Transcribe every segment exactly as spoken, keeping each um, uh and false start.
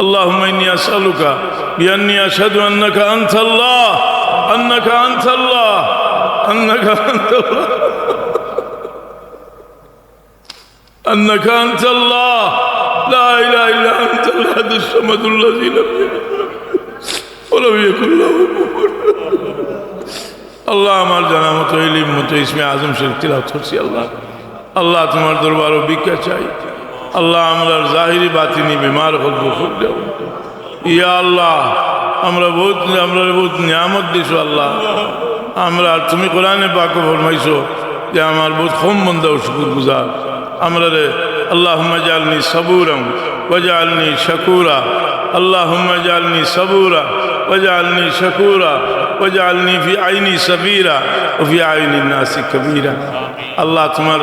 اللهم إني أسألك بأني أشهد أنك أنت الله، أنك أنت الله، أنك أنت الله، أنك أنت الله، لا إله إلا أنت الأحد الصمد الذي لم يلد ولم يكن له كفوا أحد. আল্লাহ, আমার জানা মতো, ইলিম মতো ইসমে আজম শরীফ তিলাওয়াত করছি। আল্লাহ, আল্লাহ, তুমার দরবারো ভিক্ষা চাই। আল্লাহ, আমরার জাহিরি বাতিনি বেমার অকল দূর করি দেও। ইয়া আল্লাহ, আমরা বহুত, আমরারে বহুত নিয়ামত দিছো আল্লাহ। আমরা, তুমি কোরআনে পাকো ফরমাইছো যে আমার বহুত কম বন্দা ও শুকুরগুজার। আমরারে, اللهم اجعلني صبورا واجعلني شكورا، اللهم اجعلني صبورا واجعلني شكورا واجعلني في عيني صغيرا وفي عين الناس كبيرا। আল্লাহ, তুমার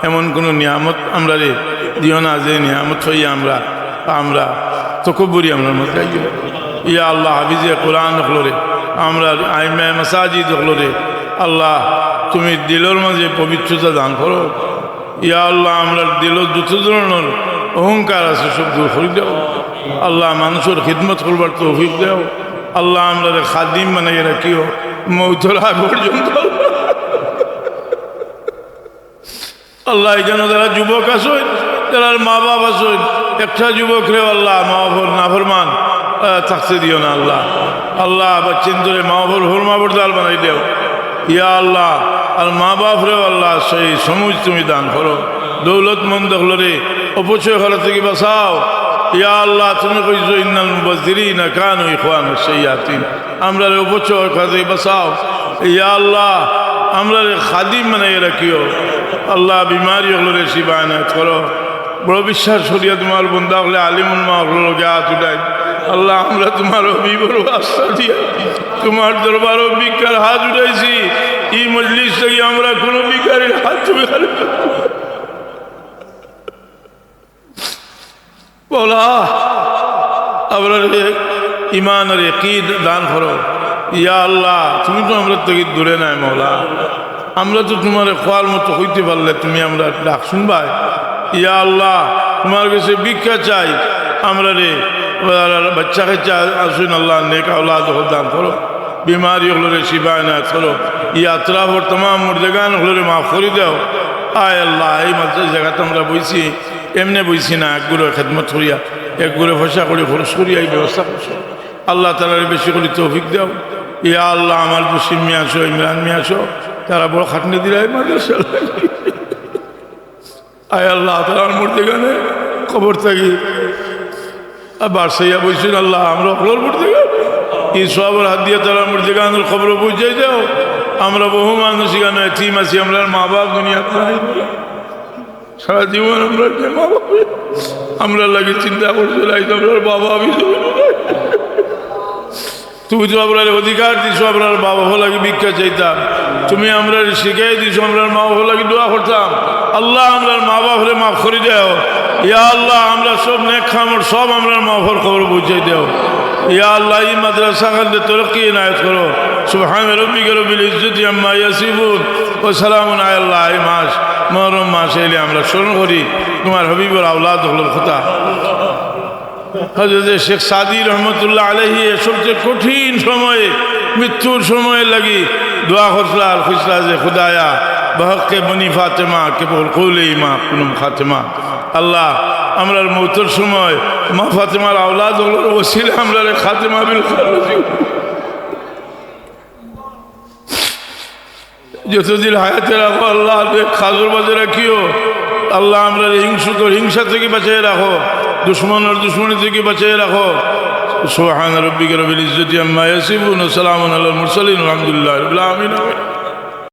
এমন কুনু নিয়ামত আমরারে দিও না যে নিয়ামত পাইয়া আমরা, আমরা তকব্বুরি আমরার মাঝে আইও। ইয়া আল্লাহ, হাফিজে কোরআন অকলরে, আমরার আইম্মায়ে মাসাজিদ অকলরে, আল্লাহ, তুমি দিলর মাঝে পবিত্রতা দান করো। ইয়া আল্লাহ, আমরার দিলো যত ধরনর অহংকার আছে সব দূর করি দেও। আল্লাহ, মানুষর খিদমত করবার তৌফিক দেও। আল্লাহ, আমরারে খাদিম বানাইয়া রাখিও মউতর আগ পর্যন্ত। আল্লাহ, ইখানো যারা যুবক আছইন, যারার মা বাপ আছইন, একটা যুবকরেও আল্লাহ মা বাপর নাফরমান, আহ, থাকতে দিও না আল্লাহ। আল্লাহ, বাচ্চাইন্তরে মা বাপর ফরমাবরদার বানাই দেও। ইয়া আল্লাহ, আর মা বাপরেও আল্লাহ সেই সমুজ তুমি দান করো। দৌলতমন্দ অকলরে অপচয় করা থাকি বাঁচাও। ইয়া আল্লাহ, তুমি কইছো, "إن المبذرين كانوا إخوان الشياطين।" আমরারে অপচয় করা থাকি বাঁচাও। ইয়া আল্লাহ, আমরারে খাদিম বানাইয়া রাখিও। আল্লাহ, বিমারি অকলরে শিফা এনায়েত করো। বড় বিশ্বাস করিয়া তুমার বন্দা অকলে আলিম উলামা অকলর লগে আত উঠাই। আল্লাহ, আমরা তুমার হাবিবর ওয়াস্তা দিয়া তুমার দরবারো ভিক্ষার হাত উঠাইছি। ই মজলিস থাকি আমরা কুনু ভিখারির হাত তুমি খালি মওলা, আমরারে ইমান আর ইয়াকিন দান করো। ইয়া আল্লাহ, তুমি তো আমরার থাকি দূরে নাই মওলা। আমরা তো তুমারে কওয়ার মতো কইতে পারলে তুমি আমরার ডাক হুনবায়। ইয়া আল্লাহ, তুমার গেছে ভিক্ষা চাই, আমরারে, বাচ্চা কাচ্চা আছইন আল্লাহ, নেক আওলাদ অকল দান করো, বিমারি অকলরে শিফা এনায়েত করো, ই আতরাফর তামাম মুর্দেগান অকলরে মাফ করি দেও। আয় আল্লাহ, এই মাদ্রাসা জাগাত আমরা বইছি, এমনে বইছি না, এক গুরু খেদমত করিয়া, এক গুরু পয়সা করি খরচ করিয়া এই ব্যবস্থা করছো। আল্লাহ, তারারে বেশি করি তৌফিক দেও। ইয়া আল্লাহ, আমার জসিম মিয়া সহ, ইমরান মিয়া সহ, তারা বড় খাটনি দিরা এই মাদ্রাসা। আয় আল্লাহ, তারার মুর্দেগানে কবর থাকি আর বারসাইয়া বইছইন আল্লাহ, আমরা অকলর মুর্দেগান। ই সওয়াবর হাত দিয়া তারার মুর্দেগানর কবরো পৌঁছাই দেও। আমরা বহু মানুষ ইখানো এতিম আছি, আমরার মা বাপ দুনিয়াত নাই। সারা জীবন আমরার যে মা বাপ আমরার লাগি চিন্তা করছে, নাই তো আমরার বাবা আমি তুমি তো আমরারে অধিকার দিছো, আমরার মা বাপর লাগি ভিক্ষা চাইতাম। তুমি আমরারে শিখাই দিছো, আমরার মা বাপর লাগি দোয়া করতাম। আল্লাহ, আমরার মা বাপরে মাফ করি দেও। ইয়া আল্লাহ, আমরা সব নেক কামর সব আমরার মা বাপর কবরো পৌঁছাই দেও। ইয়া আল্লাহ, ই মাদ্রাসা খানরে তরক্কি এনায়েত করো। سبحان ربك رب العزة عما يصفون وسلام على المرسلين। এই মাস, মহরম মাস আইলে আমরা স্মরণ করি তুমার হাবিবর আওলাদ অকলর কথা। হযরত শেখ সাদী রহমতুল্লাহ আলাইহি এ সবচেয়ে কঠিন সময়ে, মৃত্যুর সময়ে লাগি দোয়া করছিলা আর কইছিলা যে, "খুদায়া, বহক্কে বনি ফাতেমা কে বল কৌলে ইমা কুনুম খাতেমা।" আল্লাহ, আমরার মউতর সময় মা ফাতেমার আওলাদ অকলর ওসিলে আমরারে খাতেমা বিল খায়ের নসিব। যতদিন হায়াতে রাখো আল্লাহ, নেক কাজর মাঝে রাখিও। আল্লাহ, আমরারে হিংসুকর হিংসা থাকি বাঁচাই রাখো, দুশমনর দুশমনি থাকি বাঁচাই রাখো। سبحان ربك رب العزة عما يصفون وسلام على المرسلين والحمد لله رب العالمين।